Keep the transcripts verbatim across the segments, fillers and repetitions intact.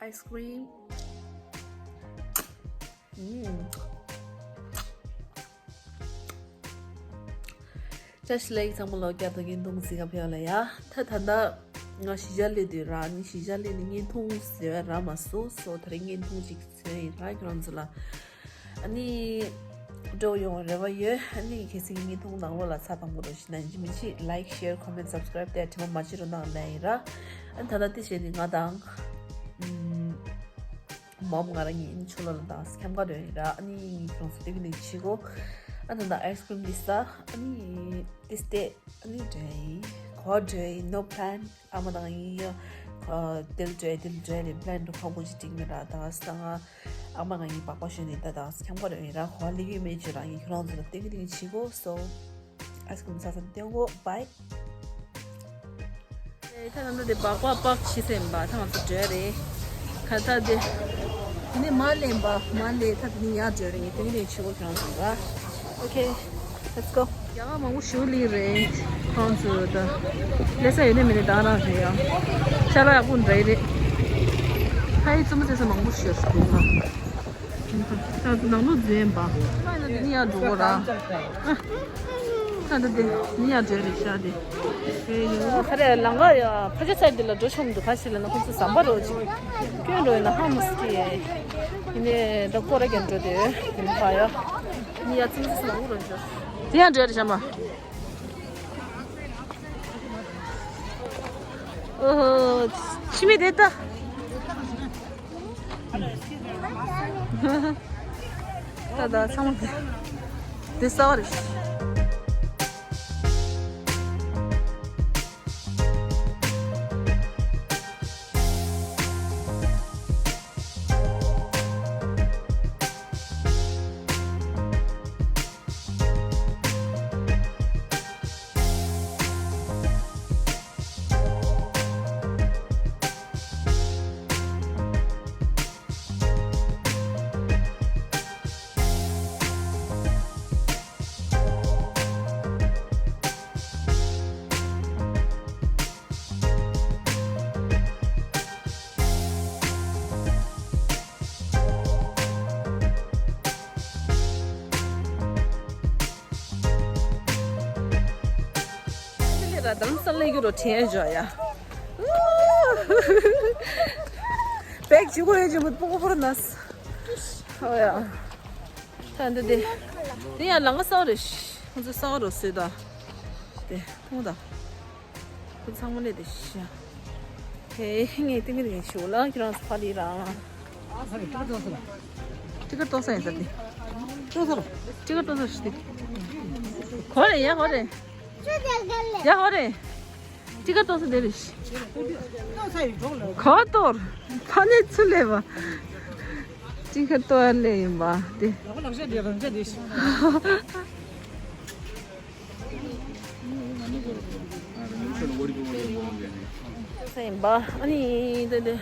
Ice cream. ཨུམ། བཀྲ་ཤིས་བདེ་ལེགས། ཚང་མ་ལ་བསྐྱར་དུ་བརྙན་ཐུང་གཟིགས་ག་ཕེབས་ལ་ཡ། ད་ད་ལྟ་ང་གཞིས་ཆགས་སླེབས་དུས་ར། ཨ་ནི་གཞིས་ཆགས་སླེབས་ནས་བརྙན་ཐུང་བཟོས་རག་མ་སོང་། སོ་དེ་རིང་བརྙན་ཐུང་ཅིག་བཟོས་ཡིན་ར། ཁྱོད་རང་ཚོ་ལ། ཨ་ནི་སྤྲོ་ཡོང་རེ་བ་ཡོད། ཨ་ནི་གལ་སྲིད་བརྙན་ཐུང་ནང་ལོགས་ལ་ཚ་དང་པོ་རོ་ཞིག་ན་ཡིན་གཅིག་མིན་གཅིག་like, share, comment, subscribe དེ་དྲི་མ་མ་བྱེད་རོགས་གནང་ལན་ཡིན་ར། ཨ་ནི་ད་ལྟ་དེ་བྱས་ནས་ང་དང་ཨུམ། མོམ་ང་རང་གཉིས་ཆུ་ལོ་ལ་དང་ཁྱམས་ཁ་འགྲོ་ཡིན་ར། ཨ་ནི་ཁྱོད་ཚོ་ཏིག་ནི་ཆི་གོ། ཨ་ནི་ད་ཨའི་སི་ཀི་རིམ་འདི་ཟ། ཨ་ནི་ཏིས་ཏེ། ཨ་ནི་འགྲོ་ཡིན། གོ་འགྲོ་ཡིན། No plan. ཨ་མ་དང་ཡིན་ཡ། དེལ་འགྲོ་དེལ་འགྲོ་ལེ་plan འགྲོ་ཁག་པོ་ཅིག་འགྲིག་མེད་ར། ད་ས་ང་ཨ་མ་ང་ཡིན་པག་པ་ཞོན་ནི་ད་ད་ཁྱམས་ཁ་འགྲོ་ཡིན་ར། གོ་ལེ་གི་མེད་ཅི་ར། ཡིན་ཁྱོད་རང་ཚོ་ལ་ཏིག་ནི་ཆི་གོ། སོ། ཨའི་སི་ཀི་རིམ་ཟ་ས་ཏེ་གོ། Bye. ཨེ་ད་ང་ཚོ་དེ་སྦག་སྦག་སྦག་ཕྱི་སེམས་པ་ད་ང་ཚོ་འགྲོ་རེད། ཁ་ད་དེ། དེ་ནས་མ་ལེན་པ་མ་ལེན་ད་དེ་ནས་ཡར་འགྲོ་རེད། ངས་དེ་ནས་ཆུ་བོ་གྱོང་སོང་ར། Okay, let's go. ཡ་མང་པོ་ཞུ་ལི་རེད། ཁོང་ཚོ་ད་ལས་ས་ཡོད་ནས་མེད་ནས་ད་རང་རེད་ཡ། ཤ་ལ་ཡག་པོ་འདྲ་རེད། ཧ་ཡི་ཙུམ་ཙེ་ས་མང་པོ་ཞུ་སོང་ང་། ད་ནང་ལོགས་འཛུལ་ཡིན་པ། ཁ་ན་འདི་ནི་ཡར་འགྲོ་གོ་ར། ཁ་ན་འདི་ནི་ཡར་འགྲོ་རེད་ཤག་འདི། ཁ་རེ་ལང་ག་ཡ་ཕ་ཆ་སའི་འདི་ལ་འགྲོ་ཆོག་མི་འདུག་ག་ཞིག་ལ་ན་ཁོང་ཚོ་ཟམ་པ་རོ་ཅིག་སྐྱོན་འགྲོ་ཡིན་ན་ཧ་མ་སི་ཀི་ཡིན་ནས་ད་ཀོ་ར་རྒྱན་འགྲོ་དེ་དེ་ནི་ཕ་ཡ་ནི་ཡ་ཙིམ་ཙིམ་ལ་འུ་རོ་འགྲོ། དེ་ཡང་འགྲོ་རེད་ཤག་མ། ཨོ་ཧོ། ཕྱི་མི་དེ་ལྟ། ད་ད་ཚང་མ་དེ་ས་བ་རེད། ལས་ར་དམ་ས་ལས་རྒྱུ་རོ་དྲན་འཇོག་ཡ། བེག་ཅིག་གོ་ཡོད་ཅིག་མི་སྤུ་གུ་ཕུར་ནས། ཨོ་ཡ། ད་འདི་དེ། དེ་ཡང་ལང་ག་སའོ་རེ་ཤི། ཁོང་ཚོ་སའོ་རོ་སོས་ད། དེ་མཐོང་ད། ཁོ་ཚང་མ་ལས་དེ་ཤི་ཡ། ཧེ་ངས་ཏིང་ངེ་ཏིང་ངེ་ཞུ་ལ་ཁྱེད་རང་ཚོ་ཕ་ལི་རང་། ཏི་ཀར་ཏོག་ས་ཡིན་ས་དེ། ཏོག་ས་རོ། ཏི་ཀར་ཏོག་ས་ཤི་དེ། གོ་རེ་ཡ་གོ་རེ། ཡ་གོ་རེ། ཅི་ག་ཏོག་ས་དེ་རེད། ག་ཏོར། ཕ་ནས་ཚུར་སླེབས་པ། ཅི་ག་ཏོག་ལས་ཡིན་པ་དེ། ས་ཡིན་པ། ཨ་ནི་དེ་དེ།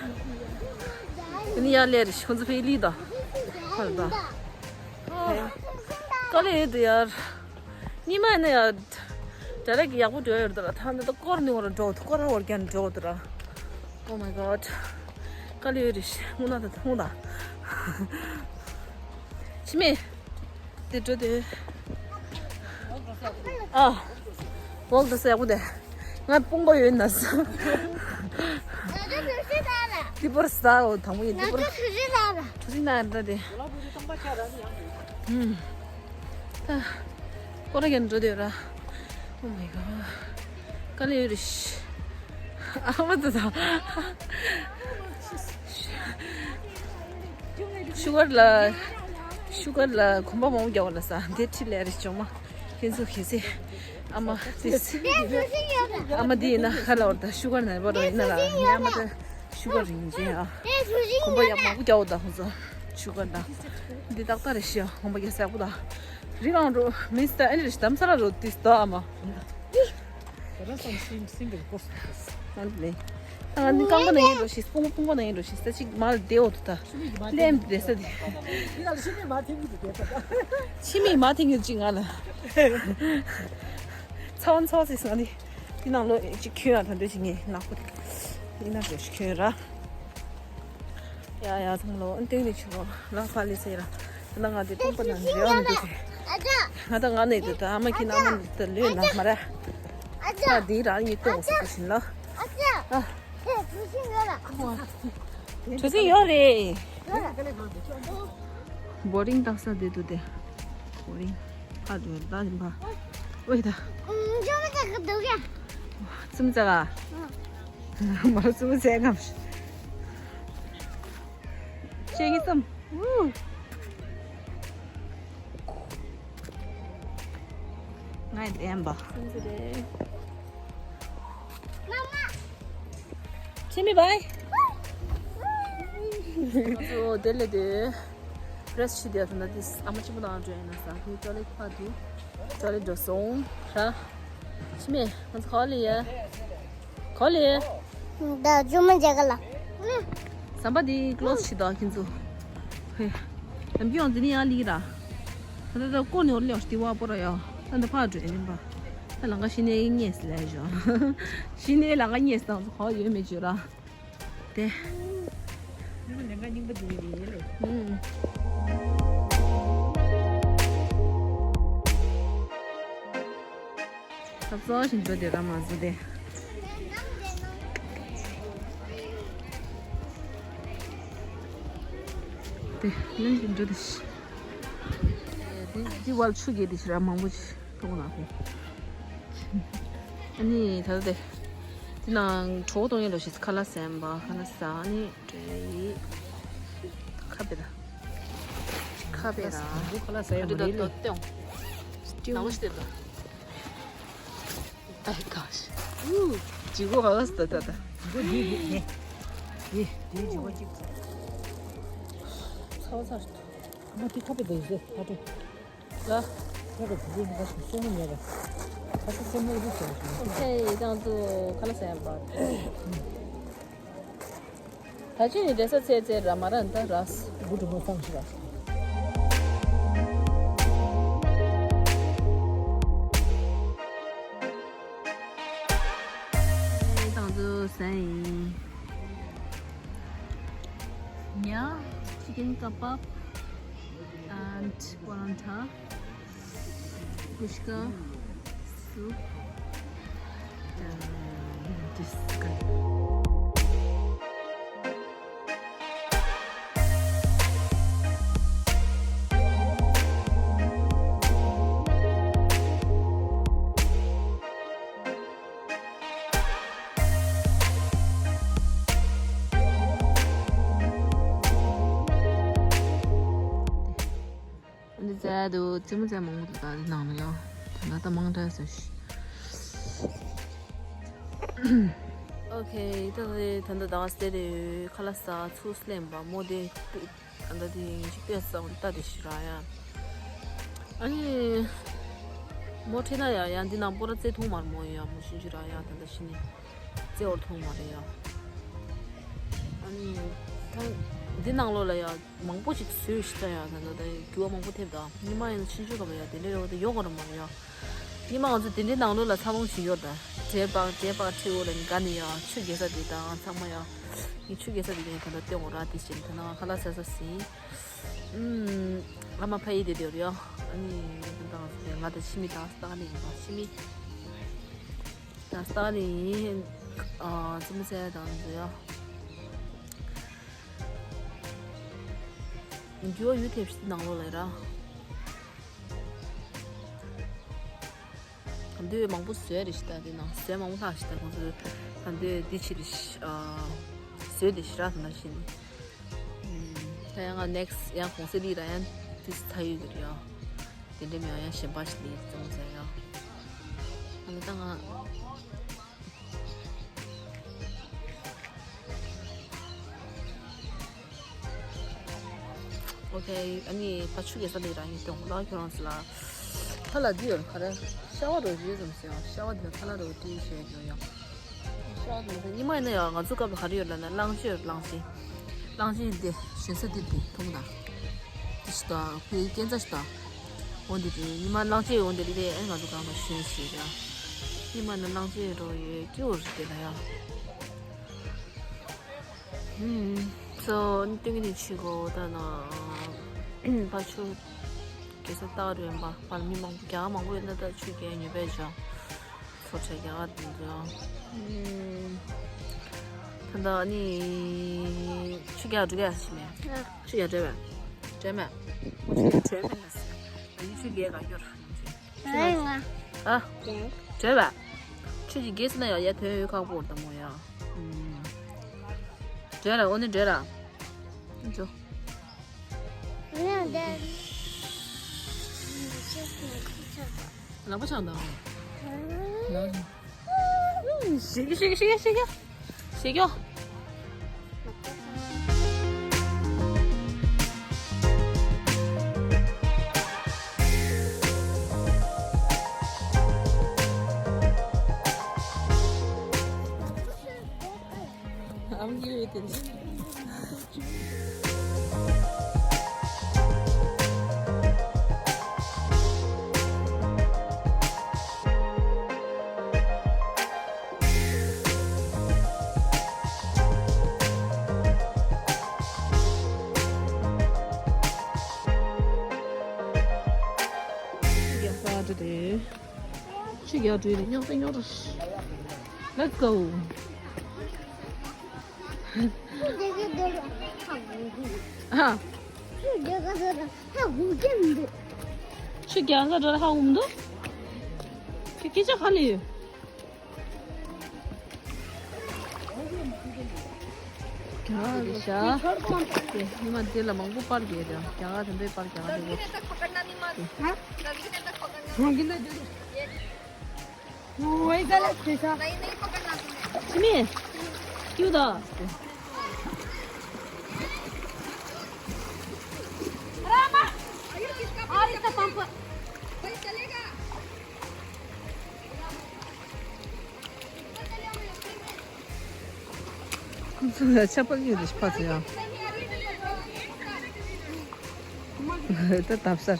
ཨ་ནི་ཡར་སླེབས་རེད། ཁོང་ཚོ་ཕ་གི་ལི་དང་། ཧ་ལ་དང་། དཀའ་ལས་ཡོད་དེ་ཡར། ཉི་མ་ཡིན་ན་ཡང་ཌའི་རེག་ཡག་པོ་འགྲོ་ཡོད་ར། ད་ནི་ད་སྐོར་ནི་འོར་འགྲོ་འདུག་སྐོར་འོར་རྒྱན་འགྲོ་འདུག་ར། Oh my god. དཀའ་ལས་ཡོད་རེད། སྔོན་ན་ད་སྔོན་ད། ཕྱི་མེ། དེ་འགྲོ་དེ། ཨ། འོག་ཏུ་ཟེར་གོ་དེ། ང་དཔུང་པ་ཡོད་ན་ས། དེ་པར་ས་འོ་དང་པོ་ཡིན་དེ་པར། ཐུ་སི་ན་ར་དེ། ད། སྐོར་ར་རྒྱན་འགྲོ་དེ་ར། Oh my god. དཀའ་ལས་ཡོད་རེད། ཨ་མ་ད་ད། ཤུ་གར་ལ། ཤུ་གར་ལ་གོམ་པ་མང་པོ་རྒྱག་པ་ལ་ས་འདི་ཁྲིད་ལས་རེད་ཅོ་མ། ཁྱེད་ཚོ་ཁྱེད་ཚེ། ཨ་མ་དེ། ཨ་མ་དེ་ཡིན་ན་ཧ་ལ་བར་ད་ཤུ་གར་ནས་བར་ཡིན་ན་ལ་ངའི་ཨ་མ་ད་ཤུ་གར་རིང་ཅན་ཨ། གོམ་པ་ཡག་མང་པོ་རྒྱག་པ་ད་ཁོང་ཚོ་ཤུ་གར་ད། འདི་ཏག་ཏག་རེད་ཤི་ཨ་གོམ་པ་རྒྱག་ས་ཡག་པོ་ད། རི་ལང་རོ་མིན་སི་ད་ཨ་ནི་རེད་ཤི་དམ་ས་ར་རོ་དིས་ད་ཨ་མ། ད་ང་ནི་རྐང་པ་ན་ཡིན་འགྲོ་ཞིག་སྤུ་གུ་སྤུ་གུ་ན་ཡིན་འགྲོ་ཞིག་ས་ཅིག་མར་བསྡད་འོ་དུ་ད། ལེམ་བསྡད་ས་དེ། ཕྱི་མིག་མ་ཐེངས་ཡོད་ཅིག་ང་ལ། ཚ་བ་ཚ་བ་ཟེར་སོང་ནི། དེ་ནང་ལོ་ཅིག་ཁྱོད་ཡང་ད་འདོད་ཅིག་ངས་ནག་པོ་དེ། ཡིན་ན་འགྲོ་ཞིག་ཁྱོད་ར། ཡ་ཡ་ཚང་མ་ལོ། ཨན་ཏེང་ནི་ཆུ་ལོ་ལ་ཕ་ལི་སེ་ར། ད་ང་དེ་སྟོང་པ་ན་འདྲེ་ཨ་མི་འདུག་གི། ང་ད་ང་ནས་དེ་ད་ཨ་མ་ཁྱི་ན་ཨ་མ་ད་ལོས་ན་མ་ར། ད་དེ་ར་ངི་སྟོང་སུ་ཁུ་ཤིན་ལ། ཨ། གྲུ་གཟིངས་ཡོད་རེད། བོ་རིང་བཏགས་ས་དེ་འདུག་དེ། བོ་རིང་ཕ་དུ་ད་དེ་ཕ། ཨོའི་ད། ཙུམ་ཙ་ག། མ་ཙུམ་ཙ་ག། ཤེས་ཀྱི་སམ། ངའི་བདེན་པ། ཁྱིམ་མི་བའི། ཨོ་དེ་ལས་དེ། པྲེས་ཤི་དེ་ཐོན་ན་དེ་ཨ་མ་ཆེན་པོ་དང་འགྲོ་ཡིན་ན་ས་ཁུལ་ཅོ་ལེ་ཕ་དུ། ཅོ་ལེ་འགྲོ་སོང་ར། ཁྱིམ་མི་ང་ཚོ་ག་ལ་ཡ། ག་ལ་ཡ། ད་ཇུ་མ་མཇལ་ག་ལ། ཟམ་པ་འདི་ཀློ་སི་ཞིག་དང་ཁྱེད་ཚོ། ཧེ། ལམ་རྒྱུས་ཡང་འཛིན་ཡང་ལིག་ར། ད་ད་ད་ཀོ་ནི་འོར་ལེ་འོར་ཏི་བ་པོ་ར་ཡ། ད་ད་ཕར་འགྲོ་ཡིན་པ། ད་ལང་ཀ་ཤི་ནེ་ངེས་ལེ་ཞོ། ཤི་ནེ་ལང་ཀ་ངེས་དང་ཚོ་ཧོ་ཡོད་མེད་བརྗོད་ར། དེ། ཡང་ལང་ཀ་རྙིང་པ་འདི་ཡིན་ལེ། ཨུམ། ད་གཙོ་བོ་ཞིག་འགྲོ་དེ་ར་མ་བཟོ་དེ། དེ་ལན་ཞིག་འགྲོ་དེ་ཤི། དེ་དེ་བལ་ཆུ་གེ་དེ་ཤི་ར་མང་པོ་ཞིག་གཏོང་ལ་ཧེ། ཨ་ནི་ད་ལྟ་དེ། དེ་ནང་གྲོགས་གཏོང་ཡས་ལོ་ཞིག་ཁ་ལག་ཟ་ཡིན་པ་ཁ་ལག་ཟ་ཨ་ནི་འགྲོ་ཡི། ཁ་པེ་ར། ཁ་པེ་ར། ཁ་ལག་ཟ་ཡིན་པ་རེད་ལེ། ཏོ་ཏོ། ནང་ལོ་ཞིག་དེ་ད། Oh my gosh. ཨུ། ཇི་གོ་ག་ག་སི་ད་ད་ད། འགོ་འདི་འདི་འདི། འདི་འདི་ཇི་གོ་གཅིག་ཚོ། ཚ་བ་ཚ་ཞིག་ད། ང་དེ་ཁ་པེ་དེ་ཟེ་ཁ་པེ། ལ། ཁ་པེ་དེ་ང་སེ་མོ་ཉལ་ར། ཁ་སེ་སེ་མོ་རུ་ཚོ་ཞིག་ཨོ་ཁེ། ཏང་ཏུ་ཁ་ལག་ཟ་ཡིན་པ། ད་ཅི་ནི་བསྡད་ས་ཚད་ཚད་ར་མ་ར་ད་ར། སྒུ་དྲུག་མོ་སང་ཞིག་ར། ཏང་ཏུ་ཟ་ཡིན། ཉ། Chicken kebab and paratha. Pushka soup. This is good. འདི་ཚ་དུ་ཙི་མོ་ཚ་མང་པོ་འདུག་ད་འདི་ནང་ལ་ཡོད། ད་ལྟ་མང་དྲགས་སོ་ཤི། ཨོ་ཁེ། ད་ད་ད་ད་ད་སྟེ་དེ་ཁ་ལག་ཟ་ཚུགས་ལེན་པ་མོ་དེ་ད་ད་དེ་ཅིག་ཏོས་ས་འོ་ད་དེ་ཤི་ར་ཡ། ཨ་ནི་མོ་ཁྲིད་ན་ཡ་ཡ་འདི་ནང་པོ་ར་ཙེ་ཐུང་མར་མོ་ཡ་མོ་ཤི་ཤི་ར་ཡ་ད་ད་ཤི་ནི། རྩེ་བར་མཐོང་མ་རེད་ཡ། ཨ་ནི། ད་འདི་ནང་ལོགས་ལ་ཡ་མང་པོ་ཞིག་བཟོས་ཤི་ད་ཡ་ད་ད་ད་འགྱུར་བ་མང་པོ་ཐེབས་ད། ཉི་མ་ཡིན་ཕྱིན་ཆད་ག་བ་ཡ་དེ་འདྲ་ཡོད་ད་ཡོད་ག་ར་མ་རེད་ཡ། ཉི་མ་ང་ཚོ་དེ་འདྲའི་ནང་ལོགས་ལ་ཚ་ལོང་ཞིག་ཡོད་ད། འདྲེ་པག་འདྲེ་པག་ཁྲི་འོ་ལ་ནི་ག་ནི་ཡ་ཆུ་རྒྱལ་ས་དེ་དང་ཚང་མ་ཡ། ངས་ཆུ་རྒྱལ་ས་དེ་ཡིན་ད་ད་སྟོན་འོ་ར་དེ་བཞིན་ད་ན་ཁ་ལག་ཟ་ས་ཟིན། ཨུམ། ཨ་མ་ཕ་ཡི་དེ་དེ་རེད་ཡ། ཨ་ནི་ད་ད་ང་ཚོ་ང་དང་ཕྱི་མི་དང་ད་ནི་ཡིན་པ་ཕྱི་མི། ད་སྟག་ནི་ཨ་ཙི་མི་ཚེ་དང་འདི་ཡ། འགྱུར་བ་ཡུལ་ཐེབས་ཤིག་ནང་ལོགས་ལ་ར། ད་འདི་མང་པོ་བཟོས་རེད་ཤི་ད་འདི་ནང་བཟོས་མང་པོ་ལྷག་ཤི་ད་ཁོང་ཚོས་ད་འདི་འདི་ཕྱི་རེད་ཤི་ཨ། བཟོས་དེ་ཤི་ར་ད་ན་བཞིན། ད་ཡང་ང་next ཡང་གོང་ས་ལི་ར་ཡང་དུས་ཚ་ཡོད་གི་རེད་ཡ། དེ་འདྲ་མེད་ཡང་གཞན་པ་ཞིག་ལས་བཙོང་ཟེར་ཡ། ཨ་ནི་ད་ང་ཨོ་ཁེ། ཨ་ནི་ཕ་ཆུ་གེ་ས་ལི་ར་ཡིན་ཏོང་ལ་ཁྱོད་རང་ཚོ་ལ་ཁ་ལ་འདི་ཡོད་ཁ་ར་ཤ་བ་རོ་ཇི་ཙམ་ཟེར་ཡ་ཤ་བ་འདི་ཁ་ལ་རོ་ཏི་ཞེས་ཡོད་ཡ། ཉི་མ་ཡིན་ན་ཡང་ང་ཚོ་སྐབས་ལ་ག་རེ་ཡོད་ལབ་ན་གླང་ཆེན་ཡོད། གླང་ཆེན། གླང་ཆེན་འདི་ཞོན་ས་འདི་འདི་མཐོང་ད། འདི་ཞིག་དང་ཁོའི་སྐས་འཛེག་ཞིག་དང་། འོ་འདི་འདི་ཉི་མ་གླང་ཆེན་འོ་འདི་འདི་ཨེ་ང་ཚོ་གང་ལ་ཞོན་ཞེས་ཡ། ཉི་མ་ནི་གླང་ཆེན་རོ་ཡོད་སྐྱིད་པོ་རེད་དེ་ལ་ཡ། ཧུམ། སོ་ནི་སྟོན་གྱི་ནི་ཆུ་གོ་ད་ན་ཕ་ཆུ་གེ་ས་ཏག་རེད་པ། ཕར་མི་མང་པོ་རྒྱ་གར་མང་པོ་ཡོད་ན་ད་ཆུ་རྒྱག་ཉོས་པས་ཅང་། སོ་ཆ་རྒྱ་གར་དེ་ཚོ་ད་ད་ནི་ཆུ་རྒྱག་འགྲོ་ག་ཞིག་མེད། ཆུ་རྒྱག་བྲོས་པས་བྲོས་མེད། ཆུ་རྒྱག་བྲོས་མེད་ལ་ཟེར། ད་ནི་ཆུ་རྒྱག་ག་ཡོད་ར། ཨ། བྲོས་པས། ཆུ་ཅིག་རྒྱག་ཟེར་ན་ཡང་ཡ་དོན་ཡོད་ཁག་པོ་རེད་ད་མོ་ཡ། བྲོས་ར་འོ་ནི་བྲོས་ར། འགྲོ། ལག་པ་འཆང་དང་། ཤེས་ཀྱི་ཤེས་ཀྱི་ཤེས་ཀྱི་ཤེས་ཀྱི་ཤེས་ཀྱི། I'm here with it. ཆུ་རྒྱག་འགྲོ་དེ། ཆུ་རྒྱག་འགྲོ་དེ་རྙོག་དྲ་རྙོག་དྲ། Let's go. ཨ། ཆུ་རྒྱག་ག་འགྲོ་ལ་ཧ་གོ་གི་མི་འདུག་ཆུ་རྒྱག་ག་འགྲོ་ལ་ཧ་གོ་མི་འདུག་ཁྱོད་སྐད་ཆ་ག་ལ་ཡོད། རྒྱ་གར་རེད་ཤག་དེ་ཉི་མ་དེ་ལ་མང་པོ་པར་རྒྱག་རེད། རྒྱ་གར་དེ་འདྲའི་པར་རྒྱག་རེད་གོ། हाँ? वही गलत है सर। ཅི་མེད། ཡུ་ད། ཁོང་ཚོ་ལ་ཆ་པགས་ཡོད་རེད་ཕ་ཚོ་ཡང་། ད་བརྡབ་སར།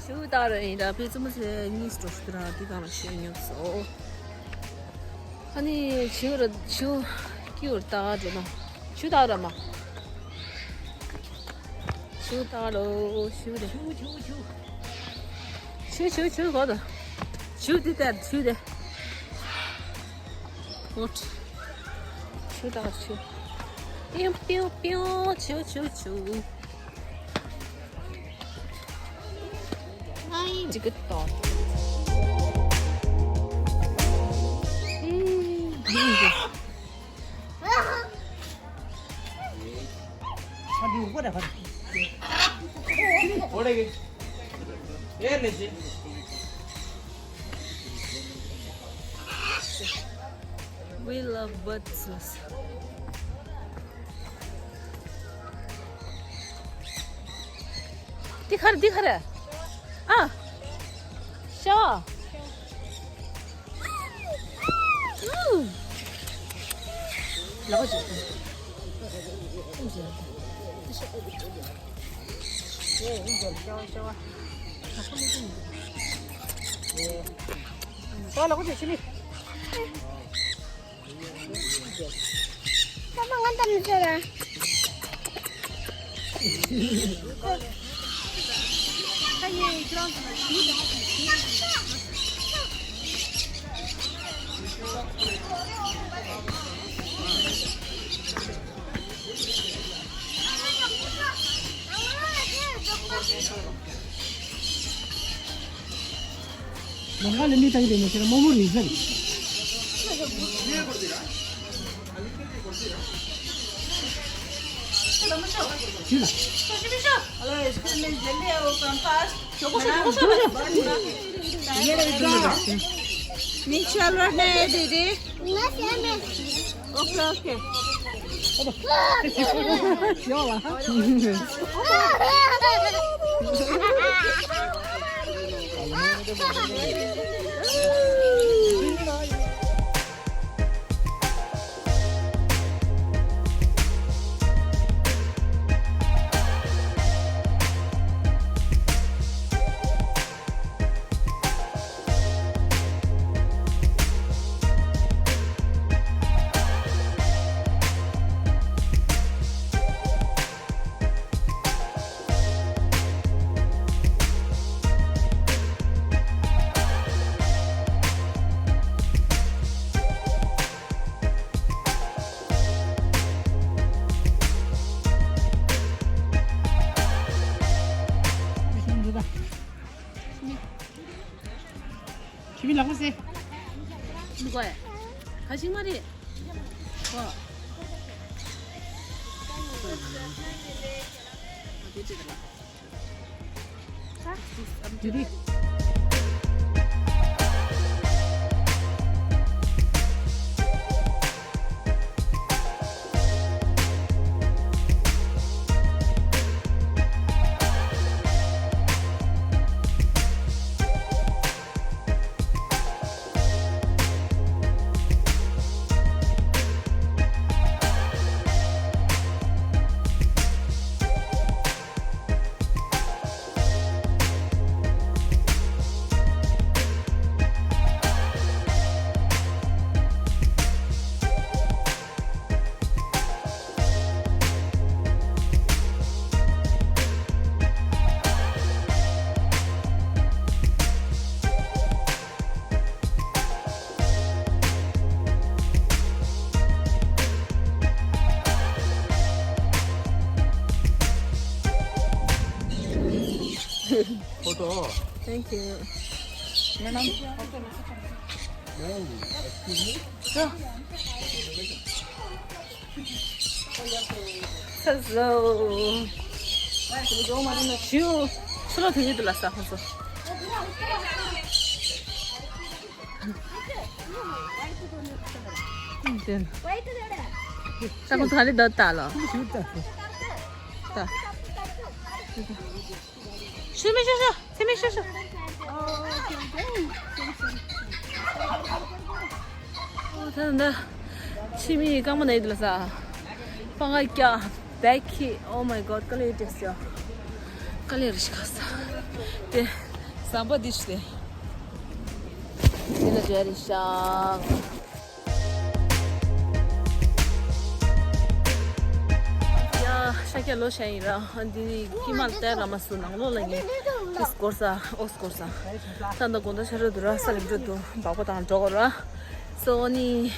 ཆུ་དར་ཡིན་ད་ཕེ་ཙུམ་སེ་གཉིས་སུ་འགྲོ་ཤི་ར་དེ་གང་ལ་ཤེས་ཉོབ་སོ། ཨ་ནི་ཆུ་ར་ཆུ་ཀྱུ་ར་ད་འགྲོ་ན་ཆུ་དར་ར་མ། ཆུ་དར་རོ་ཆུ་རེ། ཆུ་ཆུ་ཆུ་གོ་ད། ཆུ་དེ་དར་ཆུ་དེ། ཨོ། ཆུ་དར་ཆུ། པིའུ་པིའུ་པིའུ་ཆུ་ཆུ་ཆུ། ཨའི་ཇི་གི་ཏོ། ཨེ། ཨ་འདི་འུག་པ་ར་ཕར། ཨོ་ལེ་གི། We love birds. འདི་ག་རེ། འདི་ག་རེ། ཨ། ཤ་བ། ཨུ། ལག་པ་ཅིག་ཨུ་ཅིག་ཤ་བ། ཤ་བ། ཤ་བ། ལག་པ་ཅིག་ཤི་ནི། ནམ་མཁའ་ལ་མི་ལྟ་གི་རེད་མ་ཤེས་ན་རྨོ་མོ་རེད་ཟེར། ཞུས་ལ། Hello, excuse me, जल्दी आओ, from fast. Meet you over there, दीदी। Okay, okay. ཁྱི་མི་ལག་པ་སེ། མི་དགོས། ག་ཞིག་མ་རེད། གོ། Photo. Thank you. Madam. Madam, excuse me. ཚ་ཚ། ཞུ། ཆུ་ལོག་ཐེབས་ཀྱི་འདུག་ལ་ས་ཁོ་ཚོ། ད་ཁོ་ཚོ་ག་རེ་འདོད་ལྟ་ལ། ད། ཤུ་མི་ཤུ་ཤུ། ཚེ་མི་ཤུ་ཤུ། ཨོ། ད་ད། ཕྱི་མི་རྐང་པ་ན་ཡི་འདུག་ལ་ས། པང་ཨ་ཀྱ། བེག་ཁི། Oh my God. དཀའ་ལས་ཏེ་སི་ཡ། དཀའ་ལས་རེ་ཤི་ཁ་ས། དེ། ཟམ་པ་འདི་ཤི་དེ། དེ་ལ་འཇལ་རེ་ཤག་ཡ། ཤ་ཀྱ་ལོ་ཤ་ཡིན་ར། འདི་ཀི་མལ་ཏེ་ར་མ་སུ་ནང་ལོ་ལ་ངས་ཏེ་སྐོར་ས། ཨོ་སྐོར་ས། ད་ད་དགོང་དག་ཆ་ར་དུ་ར་ས་ལེབ་འགྲོ་དུ་འབག་པ་དང་འགྲོ་གོ་ར། སོ་ནི།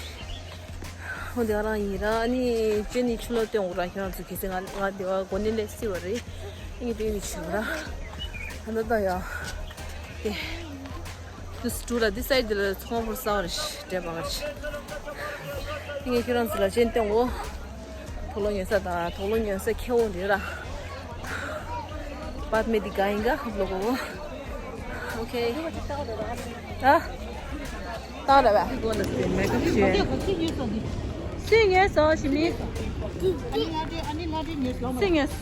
འོ་དེ་ག་རང་ཡིན་ར། ཨ་ནི་ཅེ་ནི་ཆུ་ལོ་སྟོན་འོ་ར། ཁྱེད་རང་ཚོ་གལ་སྲིད་ང་ང་དེ་བ་གོ་ནི་ལས་སི་བ་རེད། ཨ་ནི་དེ་ནི་ཆུ་ར། ད་ད་ད་ཡ། དེ། དུ་སི་ཊུ་ར་དི་སའི་ཌི་ལ་ཚོང་བུར་ས་བ་རེ་ཞིག་འདྲེ་བ་རེ་ཞིག་ཨ་ནི་ཁྱེད་རང་ཚོ་ལ་ཅེན་སྟོན་འོ། དོག་ལོ་ཉོ་ས་དང་དོག་ལོ་ཉོ་ས་ཁེ་འོ་རེད་ར། བཱད་མེ་དི་ག་ཡིན་ག་ཧབ་ལོ་གོ། Okay. ཨ། ཏག་རེད་པས། སུས་ཉོས་སོང་ཞི་མི། སུས་ཉོས།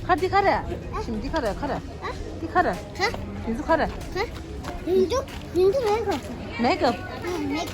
ཁ་འདི་ག་རེ། ཞི་མི་འདི་ག་རེ། ག་རེ། འདི་ག་རེ། འདི་ཚོ་ག་རེ། མེག་ཨབ།